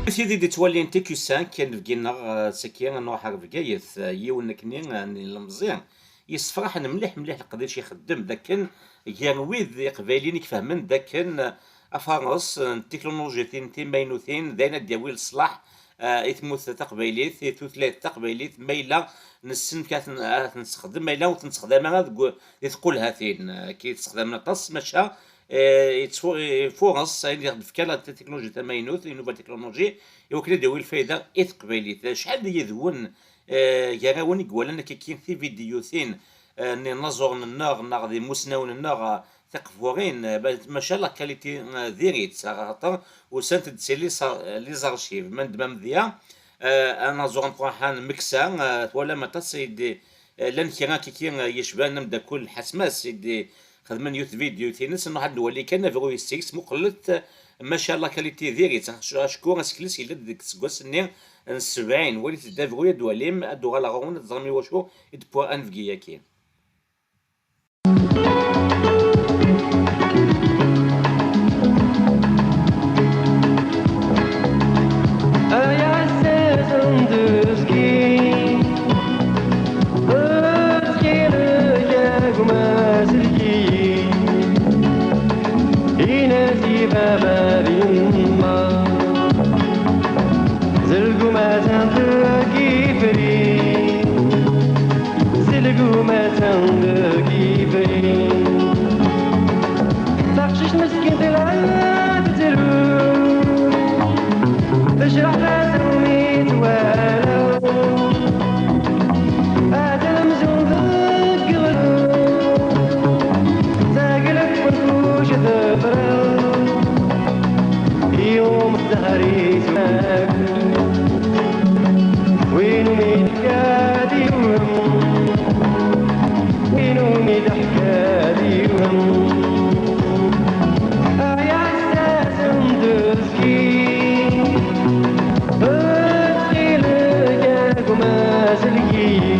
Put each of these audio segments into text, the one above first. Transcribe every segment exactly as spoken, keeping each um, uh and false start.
Tid i d-ittwalin T Q cinq, nefgi-nneɣ, eh, saki ad nruḥ ar Bgayet, eh, yiwen nekni, eh, n ilemẓi yessefraḥen mliḥ mliḥ leqdic ixeddem d akken gar wid iqbayliyen i ifehmen d akken, eh, afares, eh, n tiknulujitin timaynutin d ayen ad d-yawi leṣlaḥ, eh, i tmurt taqbaylit, i tutlayt taqbaylit, ma yella nessen ad ten-, ad ten-nessexdem, ma yella ur ten-nessexdam ara deg u-, di tqulhatin, eh, ki tessexdamen aṭas, maca eh, yettfu-, ifuṛes ayen i ɣ-d-tefka la teknoloji tamaynut, les nouvelles technologies, i wakken ad d-yawi lfayda i teqbaylit. Acḥal yid-wen, eh, gar-awen i iwalan akka-kin tividyutin, eh, n inaẓuren-nneɣ neɣ d imusnawen-nneɣ, eh, tiqburin, eh, ba-, maca la qualité, eh, diri-tt, axaṭer usant-d si les ar-, les archives. Ma neddem amedya, eh, anaẓur ameqqran Meksa, eh, twalam aṭas i d-, eh, llan kra akka-kin, eh, yecban ameddakel Ḥasmas i d-, xedmen yiwet vidyut-ines, nruḥ ad nwali kan abru-is seg-s, muqlet, maca la qualité diri-tt, acku asekles yella-d deg useggas-nni n sebɛin, walit-d abru ad d-twalim, ad d-uɣaleɣ ɣur-wen ad teẓrem i wacu i d-wwiɣ anebgi-agi. Ay aɛessas n tezki, ttxil-k a gma sellek-iyi, in-as i baba d yemma, zelgum atan deg ifri. Zelgum atan deg ifri. Taqcict meskint la tettru, tejreḥ tasa umi twala. Atan amzun deg iɣlu, tagleft n kuc tefra. Yum zzher ismak. Win umi d-teḥka d yiwen, win umi d-teḥka d yiwen. Ay aɛessas n tezki, ttxil-k a gma sellek-iyi,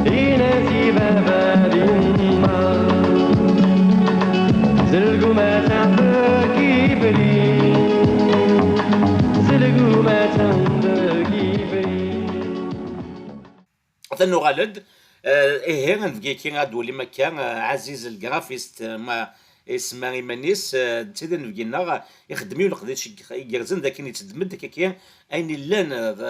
in-as i baba d yemma, zelgum atan deg ifri, zelgum atan deg ifri. Atan nuɣal-d. Eh, ihi, anebgi-agi ad d-twalim akka, eh, Ɛaziz lgrafist, eh, ma isemma iman-is, eh, d tid anebgi-nneɣ, ixeddem yiwen leqdic ig-, igerrzen d akken yettedem-d akkaki ayen illan, eh, d,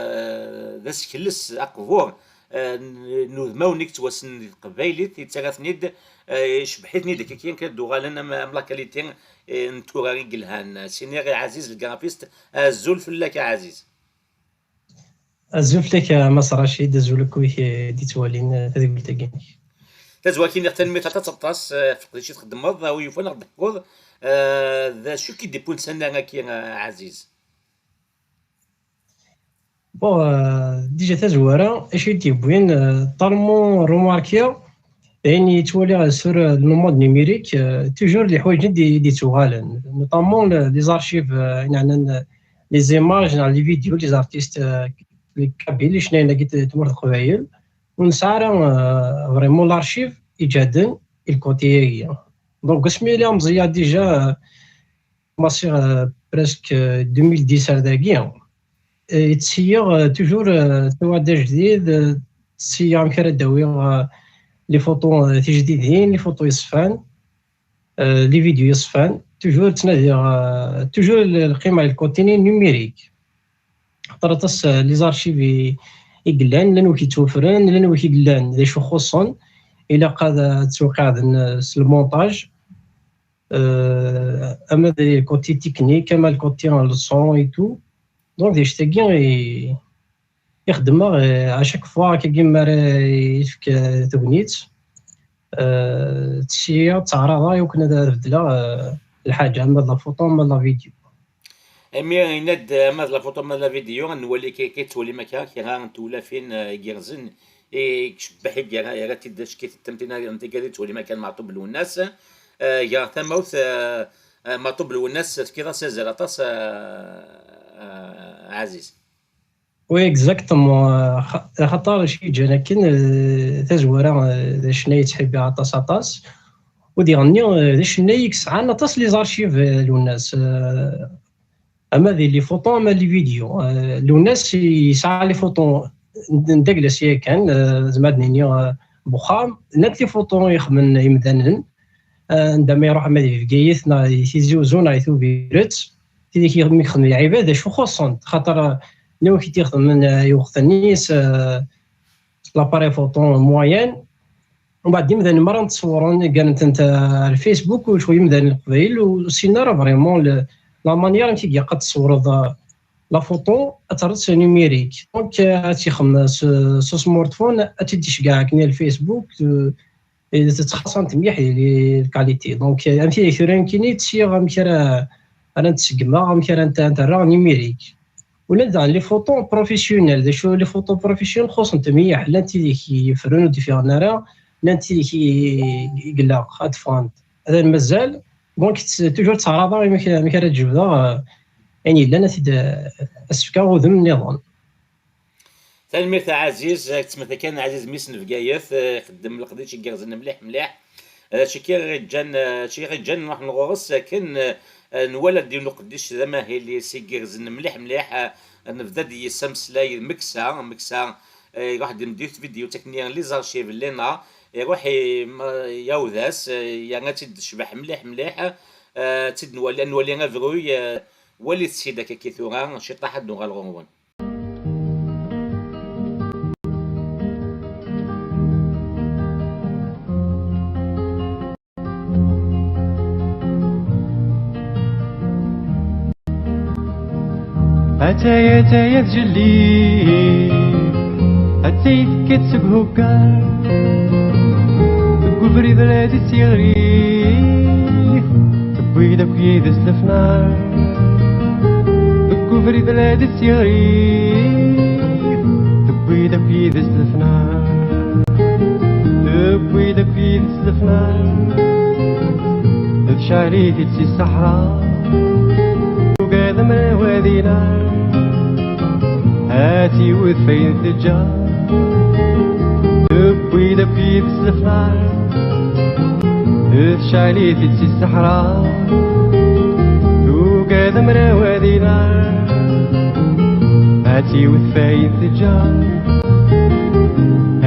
d asekles aqbur, eh, n, n udmawen i yettwassnen di teqbaylit, yettarra-ten-id, eh, icebbeḥ-iten-id akkaki akken ad d-uɣalen am, am la qualité, eh, n tura i yelhan. Sini i Ɛaziz lgrafist, azul fell-ak a Ɛaziz. Azul fell-ak a Mass Racid, azul akk wid i d-yettwalin, eh, tadwilt-agi-inek. Tazwara-agi-nni, tanemmirt aṭas aṭas, eh, ɣef leqdic i txeddmeḍ, a wi yufan ad ɣ-d-teḥkuḍ, eh, d acu i k-id-iwwin s annar-agi, eh, Ɛaziz? Bon, euh, déjà tazwara, acu i d-yewwin, euh, tellement remarqué, ayen yettwaliɣ sur, euh, le monde numérique, euh, toujours d leḥwayeǧ i d-, i d-yettuɣalen, notamment le, les archives, euh, ayen yeɛnan, euh, les images, neɣ les vidéos, les artistes, euh, les kabyles, icennayen-agi n tmurt n Leqbayel, ur nesɛi ara, euh, vraiment l'archive iǧehden i lkoti-agi. Donc, asmi lliɣ meẓẓiyeɣ déjà, euh, commenciɣ, euh, presque, euh, deux mille dix ar dagi. Euh, ttṣeyyiɣ, euh, toujours, euh, ttawyeɣ-d ajdid, euh, ttṣeyyiɣ amek ara d-awiɣ, euh, les photos, euh, tijdidin, les photos yeṣfan, euh, les vidéos yeṣfan. Toujours ttnadiɣ, euh, toujours l-, lqima i lkoti-nni numérique. Xaṭer aṭas, euh, les archives i, i yellan, llan wid yettwafren, llan wid yellan d acu xuṣṣen, ilaq ad, ad ttwaqeɛden, euh, s le montage. Euh, ama d côté technique, ama le côté, euh, le son et tout. Donc, d acu-agi i, i xeddmeɣ, euh, à chaque fois, akkagi mi ara yefk, euh, tegnit, euh, ttṣeyyiɣ, ttaɛraḍeɣ i wakken ad, ad beddleɣ, euh, lḥaǧa, ama d la photo, ama d la vidéo. Imi yenna-d, ama d la photo, ama d la vidéo, ad nwali kra, kra tettwalim akka, kra n tewlafin, eh, igerrzen, i icebbeḥ, i yerra, yerra-t-id d ackit n temtina n tigad i tettwalim akka n Meɛṭub Lwennas. Eh, gar tamawt, eh, eh, Meɛṭub Lwennas, tefkiḍ-as azal aṭas, eh, eh, Ɛaziz. Oui, exactement. Xa-, axaṭer acu yeǧǧan akken, eh, tazwara, eh, d acennay yettḥibbi aṭas, aṭas. U diɣenni, eh, d acennay i yesɛan aṭas les archives, eh, Lwennas. Eh, ama di les photos, ama les vidéos. Euh, Lewnas yesɛa les photos n, n daglas yakan, euh, zemreɣ ad nini, euh, n uxxam, llant les photos yexmen yimdanen, euh, anda ma iruḥ ama di Bgayet, neɣ di Tizi Uzzu, neɣ di Tubiret, tidak i mi yexdem lɛibad, d acu xuṣṣent, xaṭer, euh, nniɣ-ak i t-ixedmen, euh, i weqt-nni, s, euh, s l'appareil photo moyen. Mbeɛd imdanen merra nttṣewwren, ggaren-tent ar Facebook, u cwi imdanen n Leqbayel, ur ssinen ara vraiment le, la manière amek i ilaq ad tṣewwreḍ, euh, la photo, ad terreḍ s numérique. Donc, euh, ad tt-ixdem s, s smartphone, ad tt-id-iceggeɛ akken i Facebook, euh, et tettxaṣṣant mliḥ di, di la qualité. Donc, euh, am tidak tura nekkini ssiɣ amek ara, ara n-tseggmeɣ, amek ara n-, n-, terreɣ numérique. Ula d daɣen les photos professionnelles, d acu les photos professionnelles xuṣṣent mliḥ, llant tidak i yeffren ur d-ffiɣen ara, llant tidak i, i ilaq ad ffɣent. Atan mazal, donc, tt-, toujours ttɛaraḍeɣ amek, amek ara d-jebdeɣ, euh, ayen yellan ad t-id, ad s-fkeɣ udem nniḍen. Tanemmirt a Ɛaziz, ttmata kan Ɛaziz mmi-s n Bgayet, eh, ixeddem leqdic igerrzen mliḥ mliḥ. Eh, d acu i ɣ-iǧǧan, eh, d acu i ɣ-iǧǧan nruḥ ɣur-s akken, eh, nwala-d yiwen uqeddic d amahil-is igerrzen mliḥ mliḥ, eh, nebda-d yis ameslay Meksa, Meksa, eh, iruḥ-d imdit vidéo tekni les archives lena, iruḥ i-, ma-, yawed-as, eh, yerna-tt-id tecbeḥ mliḥ mliḥ, eh, tt-id nwali, nwali abruy, eh, walit-tt-id akka ki tura, ciṭaḥ ad d-nuɣal ɣur-wen. Ataya, ataya tjelli, ataya tekkat seg hukar, deg ubrid la d-ittiɣri, tewwi-d akk yid-s lefnar. Deg ubrid la d-ittiɣri, tewwi-d akk yid-s lefnar. Tewwi-d akk yid-s lefnar. Tecɛel-it-id si ṣṣeḥra. Tugad amraw ad inar. Ad tiwet fayen teǧǧa. Tewwi-d akk yid-s lefnar. Tecɛel-it-id si ṣṣeḥra. Tugad amraw ad inar. Ad tiwet fayen teǧǧa.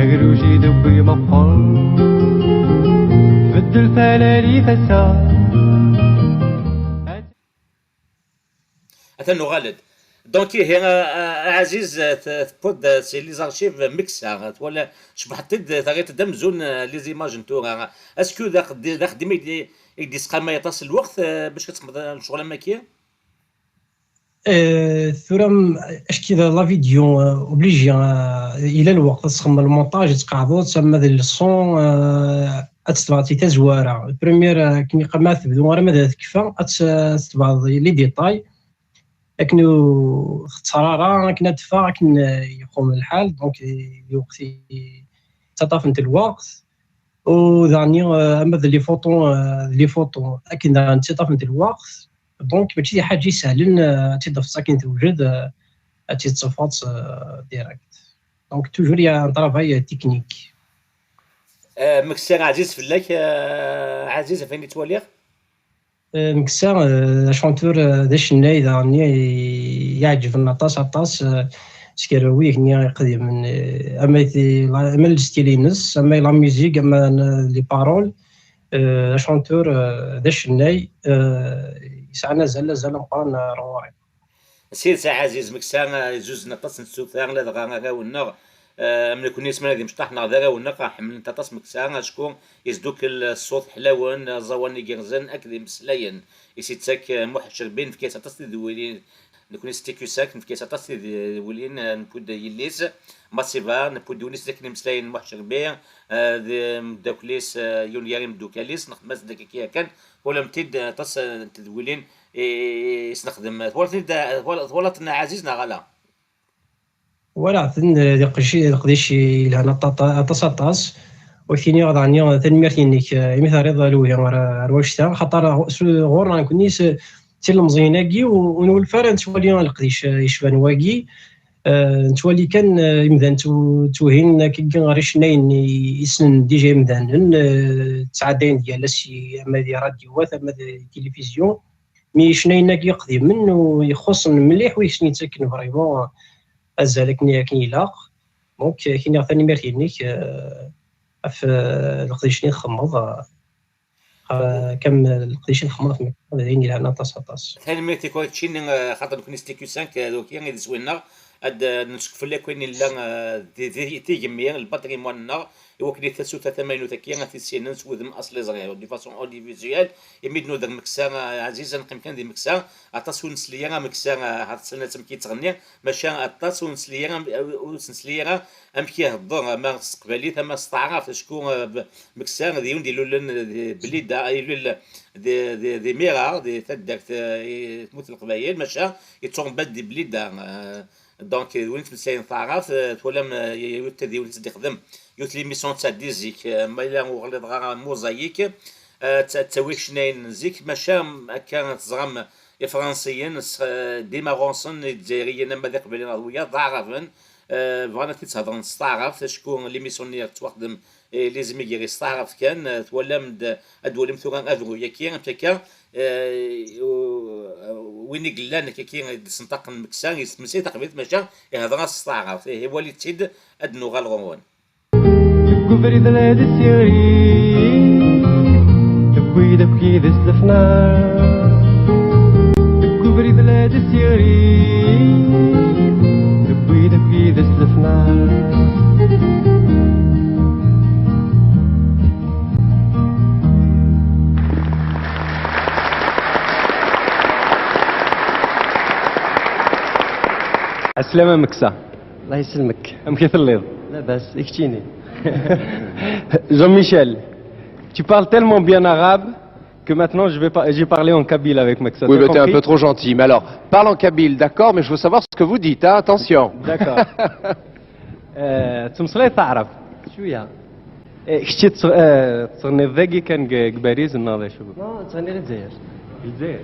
Agruj idewwi meqqer. Beddel talalit ass-a. Atan nuɣal-d. Donc, ihi, a, a, a Ɛaziz, a, t-, tewwiḍ-d, a, si les archives Meksa, a, twala, tcebḥeḍ-id, a, terriḍ-d amzun, a, les images n tura. Est-ce que d axeddi-, d axeddim i d-, i d-yesqamay aṭas n lweqt, a, bac ad txedmeḍ, a, lecɣel am wagi? Euh, tura, m-, acki d la vidéo, euh, obligé, euh, yella lweqt ad txedmeḍ le montage, ad tqeɛdeḍ, ama d le son, euh, ad tebɛeḍ si tazwara. Première, euh, akken iqam ad tebdu arma d ad tekfa, ad t-, ad tebɛeḍ les détails. Akken ur tettara ara, akken ad teffeɣ, akken, euh, yeqwem lḥal, donc, euh, lweqt i, ttaṭṭafent lweqt. U daɣen, euh, ama d les photos, euh, d les photos, akken daɣen ttaṭṭafent lweqt. Donc, mačči d lḥaǧa isehlen, euh, ad tt-id-tafeḍ akken tewjed, euh, ad tt-id-tafeḍ, euh, direct. Donc, toujours, il y a un travail, euh, technique. Euh, Meksa ɛziz fell-ak, euh, ɛziz ɣef wayen i ttwaliɣ. Euh, Meksa, euh, d achanteur, euh, d acennay daɣen i, i, iɛeǧben aṭas, aṭas, euh, seg wid-nni iqdimen, euh, ama i, ama le style-ines, ama i la musique, ama n-, les paroles. Euh, d achanteur, euh, d acennay, euh, yesɛan azal, azal ameqqran, euh, ar ɣur-i. S tidet a ɛziz, Meksa, eh, zuzen aṭas n tsuta, ladɣa arraw-nneɣ, eh, am nekni, asmi ara d imecṭaḥ neɣ d arraw-nneɣ, ḥemmlen-t aṭas Meksa, acku yesdukkel ṣṣut ḥlawen, aẓawan igerrzen akked imeslayen. I s-yettak, eh, Muḥ Cerbin, nefka-yas aṭas tidwilin, nekni s T Q cinq, nefka-yas aṭas tidwilin, eh, newwi-d yelli-s, Masiba, newwi-d win-is d akken imeslayen n Muḥ Cerbin, eh, d, eh, mdakkel-is, eh, yiwen gar imeddukal-is, nexdem-as-d akka kan, twalamt-id, eh, aṭas, eh, n tedwilin, i, i s-nexdem. Twalaḍ-ten-id, twala-, twalaḍ-ten a ɛziz neɣ ala? Walaɣ-ten, d iqci-, d iqdic yelhan aṭaṭa-, aṭas, aṭas. Ur k-iniɣ daɣen tanemmirt-inek, eh, imi terriḍ lewhi ar, ar wannect-a, xaṭer ɣ-, s-, ɣur-neɣ nekkni s-, s ilemẓiyen-agi, u-, ur nwulef ara nettwali leqdic, eh, yecban wagi. Eh, nettwali kan, eh, imdanen ttu-, ttuhin akkagi ɣer icennayen i, i ssnen dija imdanen, eh, ttɛeddayen-d yal ass i, ama di rradyu-wat, ama di tilifizyu. Mi icennayen-agi iqdimen u ixuṣṣen mliḥ, u yettaken vraiment azal akken, akken ilaq. Donc, eh, kiniɣ tanemmirt-inek, eh, ɣef, eh, leqdic-nni txemmeḍ, eh, ɣef, eh, kam leqdic i txemmeḍ ɣef Meksa, d ayen yelhan aṭas, aṭas. Tanemmirt-ik, wa keččini, eh, xaṭer nekni s T Q cinq, eh, d waki i d iswi-nneɣ. Ad, eh, nessefk fell-ak ayen yella, eh, di, di, tigemmi, le patrimoine-nneɣ, i wakken i tasuta tamaynut-agi ad t-issinen s wudem aṣliẓri, de façon audiovisuelle, imi d-nuder Meksa, eh, Ɛziz, ad neqqim kan di Meksa, aṭas ur nesli ara Meksa, eh, ɣer tsanat amek yettɣenni, maca aṭas ur nesli ara, ur nesli ara amek ihedder, ama s teqbaylit, ama s taɛrabt, acku, eh, b-, Meksa d yiwen d-ilulen di Blida, ilul di, di, di Mira, di taddart, eh, i tmurt n Leqbayel, maca yettuṛebba-d di Blida, eh, Donc, d win yettmeslayen taɛrabt, eh, twalam, eh, y-, yiwet tadiwt i s-d-ixdem, yiwet l'émission d taddi zik, eh, ma yella ur ɣliḍeɣ ara Mosaïque, eh, d ta-, d tawi kecnayen zik, maca akka teẓram Ifransiyen, s-, eh, dima ɣur-sen Izzayriyen, ama d Iqbayliyen neɣ d wiyaḍ, d Aɛraben, eh, bɣan ad t-id-shedren s taɛrabt, acku l'émission-nni tettwaxdem eh, les immigrés s taɛrabt kan, eh, twalam-d, ad twalim tura abru-yaki, amek akka, eh, u-, win i yellan akka i d-isenṭaqen Meksa, yettmeslay taqbaylit, maca ihder-as s taɛrabt. Ihi, walit-tt-id, ad nuɣal ɣur-wen. Deg ubrid la d-ssiri, tewwi-d akk yid-s lefnar. Deg ubrid la d-ssiri, tewwi-d akk yid-s lefnar. Ɛeslama Meksa. Allah yesselmek. Amek i telliḍ? Labas, i keččini? Jean-Michel, tu parles tellement bien arabe que maintenant je vais pas, j'ai parlé en kabyle avec Meksa. Oui, t'as mais t'es un compris? Peu trop gentil. Mais alors, parle en kabyle, d'accord, mais je veux savoir ce que vous dites, hein, attention. D'accord. Euh, tettmeslayeḍ taɛrabt? Cwiya. Eh, kečč tettɣ-, eh, tettɣenniḍ dagi kan deg, deg Bariz neɣ d acu? Non, ttɣenniɣ i Lezzayer. Lezzayer?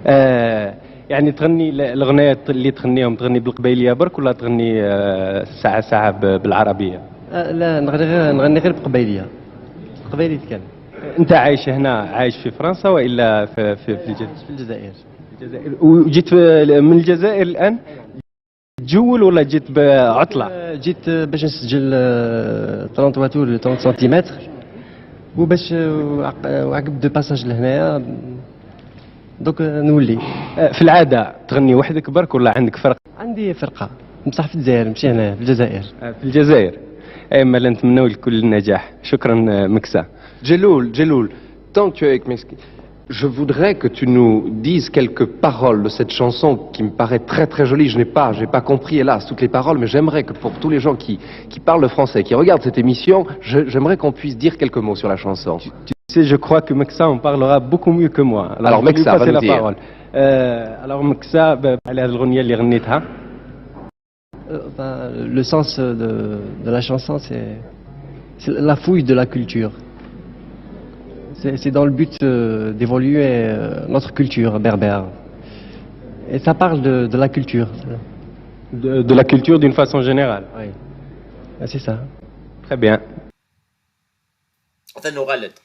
Eh, يعني تغني ال-، الأغنية اللي تغنيهم، تغني بالقبايلية برك ولا تغني، آه، ساعة ساعة ب-، بالعربية؟ آه، لا، نغني غير، نغني غير بقبايلية. قبايلية كان. أنت عايش هنا، عايش في فرنسا وإلا في، في، في الجزائر؟ في الجزائر. الجزائر. وجيت في، من الجزائر الآن؟ تجول ولا جيت بعطلة؟ آه، جيت، آه، باش نسجل، آه، trente tours، trente centimètres. وباش، آه، وعق-، آه، وعقب de passage لهنايا. Donc، آه، نولي. آه، في العادة تغني وحدك برك ولا عندك فرقة؟ عندي فرقة، بصح في الجزائر، ماشي هنا، في الجزائر. آه، في الجزائر. أي مالا، نتمنوا لك كل النجاح. شكرًا، آه، مكسا. Jeloul, Jeloul, tant que tu es avec Meksa, je voudrais que tu nous dises quelques paroles de cette chanson qui me paraît très, très jolie. Je n'ai pas, j'ai pas compris, hélas, toutes les paroles, mais j'aimerais que pour tous les gens qui, qui parlent le français, qui regardent cette émission, je, j'aimerais qu'on puisse dire quelques mots sur la chanson. Tu sais, je crois que Meksa en parlera beaucoup mieux que moi. Alors, je vais lui passer la parole. Alors, Meksa, va nous dire. Euh, alors, Meksa, ب-، على هذه الأغنية اللي غنيتها. Euh, enfin, le sens de, de la chanson, c'est, c'est la fouille de la culture. C'est, c'est dans le but, euh, d'évoluer, euh, notre culture berbère. Et ça parle de, de la culture. De, de la culture d'une façon générale. Oui. Ah, c'est ça. Très bien. Atan uɣal-d.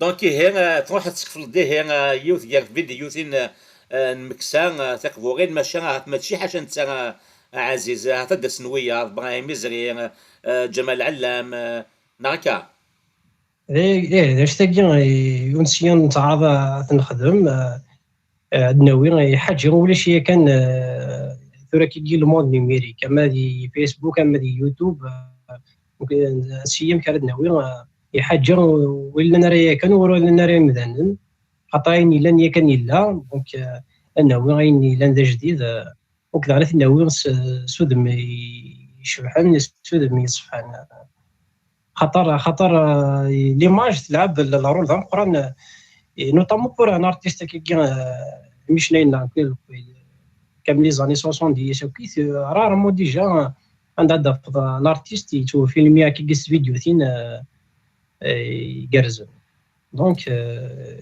Donc, ihi, eh, truḥ ad tsekfleḍ dihi, eh, yiwet gar tvidyutin, eh, eh, n Meksa, eh, tiqburin, maca ahat mačči ḥaca netta, eh, Ɛaziz, eh, ahat ad d-asen wiyaḍ, Brahim Izri, eh, eh, Ǧamal Ɛellam, eh, neɣ akka? Ih, ih, d acu-tagi, eh, ur nesli ad nettɛaraḍ ad t-nexdem, eh, eh, ad nawi, eh, iḥaǧi ulac yakan, eh, tura kigi le monde numérique, ama di Facebook, ama di YouTube, eh, donc, eh, si amek ara d-nawi, eh, iḥaǧi ur llan ara yakan, ur llan ara imdanen, xaṭer ayen yellan yakan yella, donc, eh, ad nawi ayen yellan d ajdid, eh, donc daɣen ad t-nawi s, s udem icebḥen, s udem yeṣfan. Xaṭer, xaṭer, euh, l'image تلعب le, le rôle d ameqqran, euh, et notamment pour un artiste كي، euh, مش ناين، كامل les années soixante-dix وكيت، euh, rarement déjà عندها دفض un artiste يتو فيلمي كي قيس فيديو ثين، euh, euh, يقرزن. Donc, euh,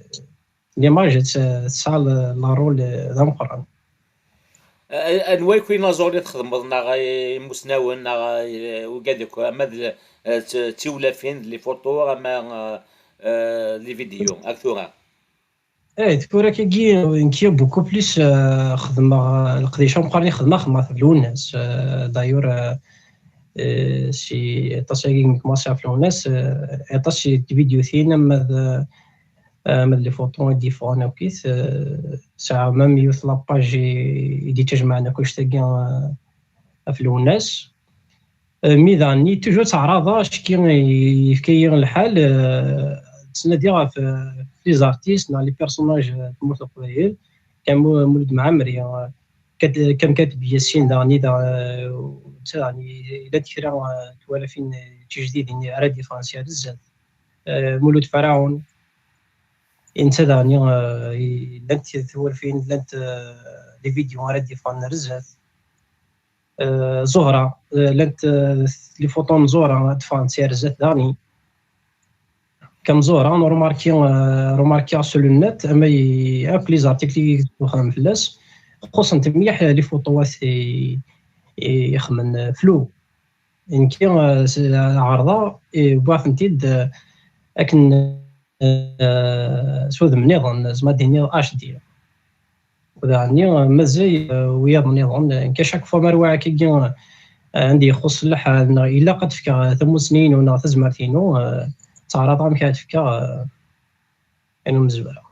l'image تسعى le, le rôle d ameqqran. A-, anwa akk inaẓuren i txedmeḍ, neɣ imusnawen, neɣ, eh, wigad akk, ama d, eh, t-, d tiwlafin, d les photos, ama, eh, eh, d les vidéos, ak tura? Eh, tura kagi, nekki beaucoup plus, euh, xedmeɣ, euh, leqdic ameqqran i xedmeɣ, xedmeɣ ɣef Lwennas. Euh, d'ailleurs, euh, euh, si aṭas agi i commencé ɣef Lwennas, euh, aṭas n tvidyutin, ama d, euh, ama d les photos i d-yeffɣen akkit, euh, sɛiɣ même yiwet la page i, i d-yettjemɛen akk annect-agi, euh, ɣef Lwennas. Euh, mi daɣen, toujours ttɛaraḍeɣ, acki yefka-yi lḥal, euh, ttnadiɣ ɣef, euh, les artistes neɣ les personnages, euh, n tmurt n Leqbayel, kam Mulud Mɛemmri, euh, Kat-, kam Kateb Yasin daɣen, i daɣen, euh, netta daɣen, i-, llant kra, euh, twalafin, euh, tijdidin ara d-yeffɣen si ar zdat. Euh, Mulud Ferɛun, i netta daɣen, euh, i-, llant twalafin, llant, euh, les vidéos ara d-yeffɣen ar zdat. Euh, Zuhra, euh, llant, euh, les photos n Zuhra ad d-ffɣent si ar zdat daɣen. Kam Zuhra, nrumarki, euh, rumarkiɣ sur le net, ama i-, akk les articles i yexdem fell-as, xuṣṣent mliḥ les photos i, i ixedmen, euh, flou. Nekki, euh, s-, ɛerḍeɣ, i wwiɣ-tent-id, euh, akken, euh, s udem nniḍen, zma ad d-iniɣ H D. Daɣen, mazal, euh, wiyaḍ nniḍen. Nekk, à chaque fois ma rwiɣ akkagi, euh, anda ixuṣ lḥal, neɣ ilaq ad d-fkeɣ tamussni-inu neɣ tazmert-inu, euh, ttɛaraḍeɣ amek ara d-fkeɣ, euh, ayen umi zemreɣ.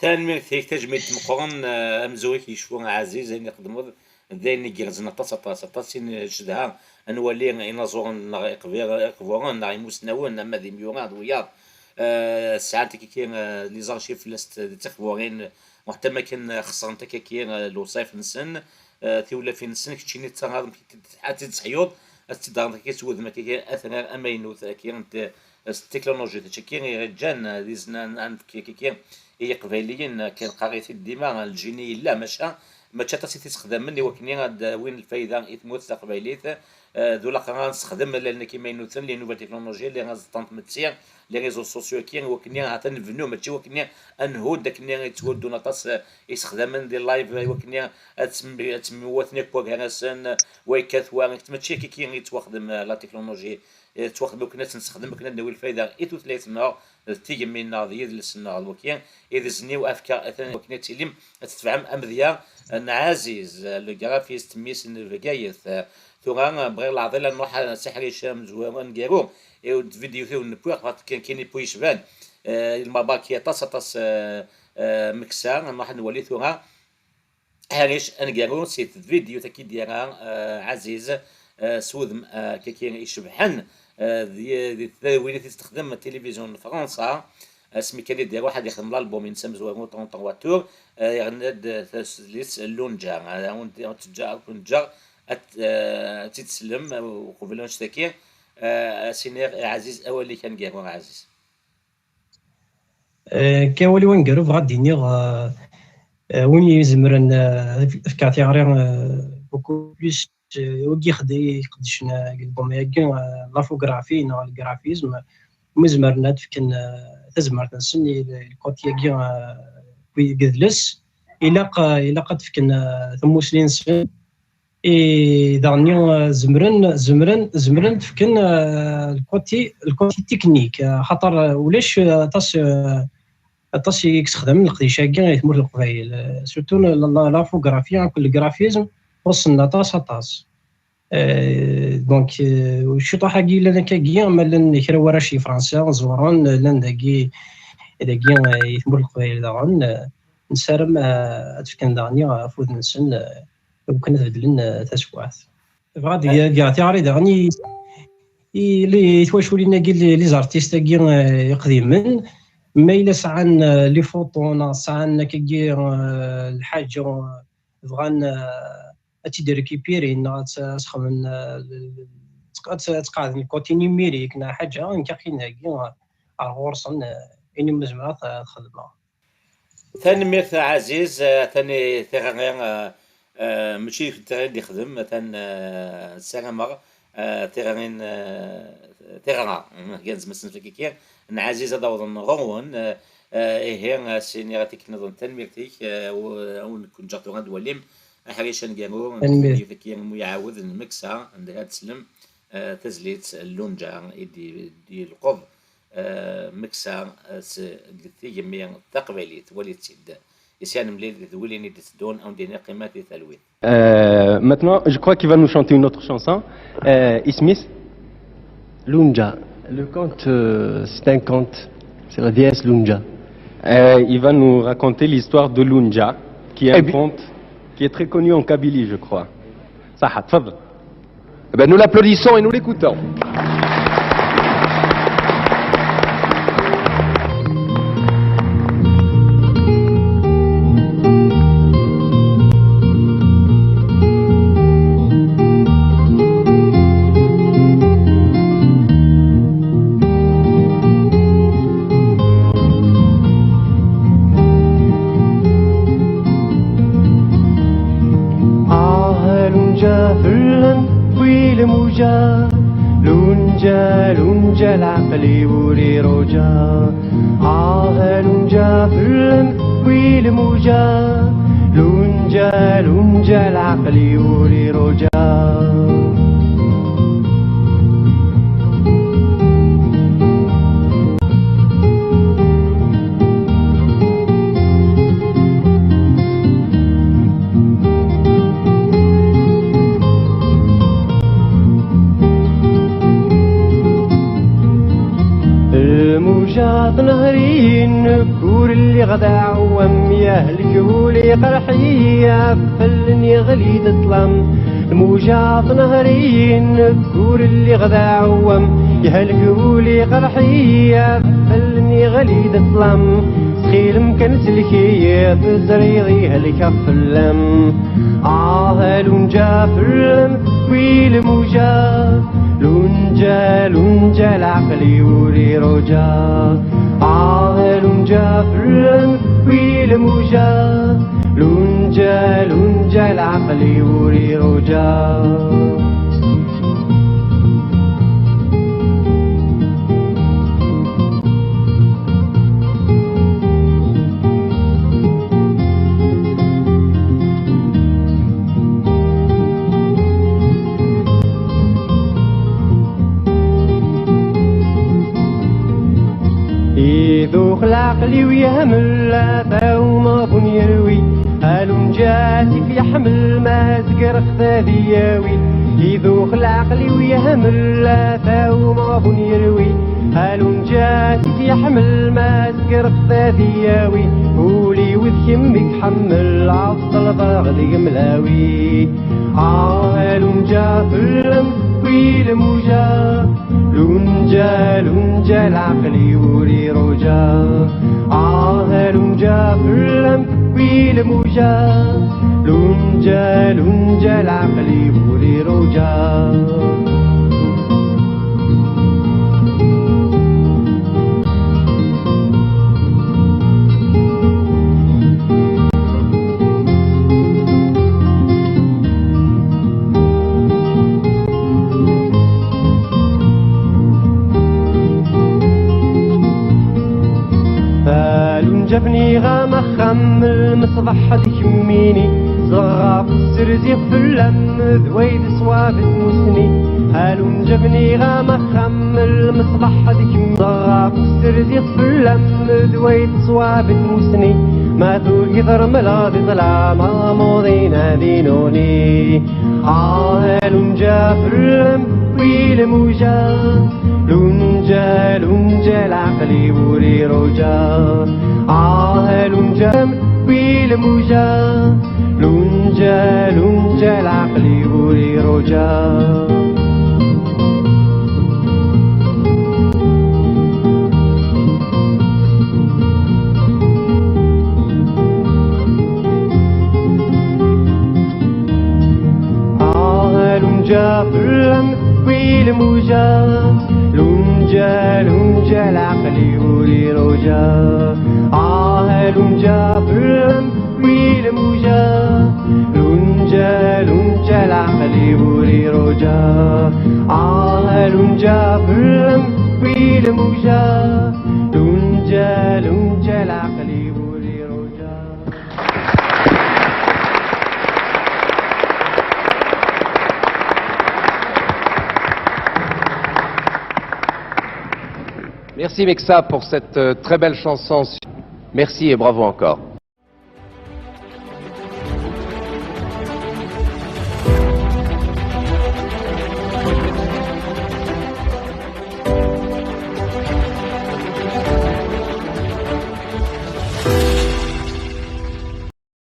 Tanemmirt-ik, tajmilt meqqren, eh, amezwaru-k yecfu, Ɛaziz, ayen i txedmeḍ d ayen igerrzen aṭas, aṭas, aṭas i ncedha ad nwali inaẓuren neɣ iqbi-, iqburen neɣ imusnawen, ama d imyura d wiyaḍ, eh, sɛant akaki, eh, les archives fell-as d tiqburin, uḥtam akken, eh, xeṣrent akaki, eh, lewṣayef-nsen, eh, tiwlafin-nsen, keččini tettaɣaḍ ad tt-id-teḥyuḍ, ad tt-id-taɣeḍ akaki s wudem akaki atrar amaynut akaki n t-, s teknolojit, d acu-agi i ɣ-ǧǧan d izen ad nefk akaki i Yiqbayliyen, akken qqar-it-id dima, lǧini yella, maca mačči aṭas i t-issexdamen i wakken ad d-awin lfayda i tmurt taqbaylit. Eh, d ulaqrar ad nessexdem allalen-agi imaynuten, les nouvelles technologies, les aẓeṭṭa n tmetti, les réseaux sociaux-agi, i wakken ahat ad nebnu, mačči i wakken ad nhudd akken i tthuddun aṭas, eh, isexdamen di live, i wakken ad ttem-, ad ttemwaten akk gar-asen, wa yekkat wa, mačči akka i yettwaxdem, eh, la technologie. Eh, ttwaxdem akken ad tt-nessexdem, akken ad nawi lfayda i tutlayt-nneɣ, d tigemmi-nneɣ, d yidles-nneɣ, d waki, i d izen-iw, afk-aɣ atan wakken ad tilim, ad tetebɛem amedya n Ɛaziz, eh, le graphiste, mmi-s n Bgayet. Eh, tura, eh, bɣiɣ leɛḍil ad nruḥ, eh, s aḥric amezwaru aneggaru, i d-, vidéo-t-iw n-, newwi, ɣef kan, kan yewwi yecban, eh, lmabarki aṭas, aṭas, eh, eh, meksa, ad nruḥ ad nwali tura. Aḥric aneggaru si tvidyut-agi i d-yerra, eh, Ɛaziz, eh, s wudem, eh, kaki icebḥen, eh, di, di tedawin i t-tessexdem tilivizyu n Fransa, asmi kan i d-iruḥ ad yexdem l'album-ines amezwaru, trente-trois tours, eh, yerna-d, eh, tazlit Lunǧa. Eh, ad wen-, ad teǧǧa, ad ken-ǧǧeɣ, ad, eh, ad tt-id-teslem, eh, uqbel annect-agi, eh, ad s-iniɣ i Ɛaziz, awal-ik aneggaru, a Ɛaziz. Eh, akka awal-iw aneggaru, bɣiɣ ad d-iniɣ, eh, eh, win izemren, eh, ad fkeɣ tiɣri, eh, beaucoup plus, eh, wigi ixed-, iqeddcen, eh, deg album-agi, eh, l'infographie neɣ le graphisme, win izemren ad fken, eh, tazmert-nsen i le côté-agi, eh, deg yidles, ilaq, eh, ilaq ad fken, eh, tamusni-nsen. I daɣen, eh, zemren, zemren, zemren ad fken, eh, le côté, le côté technique, eh, xaṭer, eh, ulac, eh, aṭas, eh, aṭas i yessexdamen leqdic-agi i tmurt n Leqbayel, eh, surtout la, la, l'infographie akked le graphisme, xuṣṣen aṭas, aṭas. Eh, donc, eh, ciṭuḥ-agi llan akkagi, ma llan kra warrac n Fransa ẓewren, llan dagi, dagi, eh, i tmurt n Leqbayel daɣen, eh, nessaram, eh, ad fken daɣen afud-nsen, eh, iwakken ad beddlen, eh, taswiɛt. Bɣiɣ ad d-geɣ tiɣri daɣen i, i, i twaculin-agi, les, les artistes-agi, eh, iqdimen, ma yella sɛan, eh, les photos neɣ sɛan akkagi, eh, lḥaǧa, eh, bɣan, eh, ad tt-id-récupérin neɣ ad tt-, ad sxedmen, eh, l-, l-, ad tt-, ad tt-qeɛden côté numérique neɣ ḥaǧa, nekk ad ken-id-heggiɣ, eh, ar ɣur-sen, eh, ayen umi zemreɣ ad t-, ad t-xedmeɣ. Tanemmirt a Ɛaziz, eh, atan i tiɣri, eh, eh, mačči d tiɣri i d-ixdem, atan, eh, ssarameɣ, eh, tiɣri n, eh, tiɣra, mm, gan zmasen fakiki, n Ɛaziz ad awḍen ɣur-wen, eh, eh, ihi, eh, s-iniɣ a tikkelt nniḍen tanemmirt-ik, eh, u-, ad wen-ken-ǧǧeɣ tura ad twalim aḥric aneggaru n Tanemmirt. Tvidyut-agi umi iɛawed nmeksa, anda ad teslem, eh, tazlit Lunǧa i d-, d-yelqeḍ, eh, meksa, eh, s, deg tigemmi taqbaylit, walit-tt-id. Isyan mlil d wilin i d-iteddun, a wen-d-iniɣ qqimet di talwit. Euh, maintenant, je crois qu'il va nous chanter une autre chanson. Euh, Ismis Lunja. Le conte, euh, c'est un conte. C'est la déesse Lunja. Euh, il va nous raconter l'histoire de Lunja, qui est Eh un bien conte qui est très connu en Kabylie, je crois. Saha, tfadl. Eh ben, nous l'applaudissons et nous l'écoutons. آه لونجا فلم ويل موجا، لونجا، لونجا العقل وري روجا. آه لونجا فلم ويل موجا، لونجا، لونجا العقل وري روجا. الموجة تنهرين كور اللي غدا عوام، يا هلك ولي قرحي، يا فلني غلي ظلام. الموجة تنهرين كور اللي غدا عوام، يا هلك ولي قرحي، يا فلني غلي ظلام. سخيل مكان سلكي، يا بزريري هلك فلام. آه لونجا فلم ويل موجا، لونجا، لونجا العقل وري روجا. آه لونجا فلم ويل موجا، لونجا، لونجا العقل وري روجا. يذوق العقل ويهمل لا تاوم بن يروي، هلم جاتك يحمل ما زقر خفاف ياوي. يذوق العقل ويهمل لا تاوم بن يروي، هلم جاتك يحمل ما زقر خفاف ياوي. ولي وذكمك حمل عبد الباغ دي ملاوي. آه لونجا فلم ويل موجا، لونجا، لونجا العقل وري روجا. آه لونجا فلم ويل موجا، لونجا، لونجا العقل وري روجا. فالون جابني غا مخام المصباح هذيك ميني، زغا في السرزي فلام ذويد صواب موسني. هالون جابني غا مخام المصباح هذيك، زغا في السرزي فلام ذويد صواب موسني. ما ثور يضرم الغادي ظلام موضينا دينوني. آه لونجا فلم ويل موجا، لونجا، لونجا العقل وري روجا. آه لونجا ويل موجا، لونجا، لونجا العقل وري روجا. آه لونجا فلم ويل موجا، لونجا، لونجا العقل وري روجا. آه لونجا فلم ويل موجا، لونجا، لونجا العقل وري روجا. آه لونجا فلم ويل موجا، لونجا، لونجا العقل وري روجا. Merci Meksa pour cette euh, très belle chanson. Merci et bravo encore.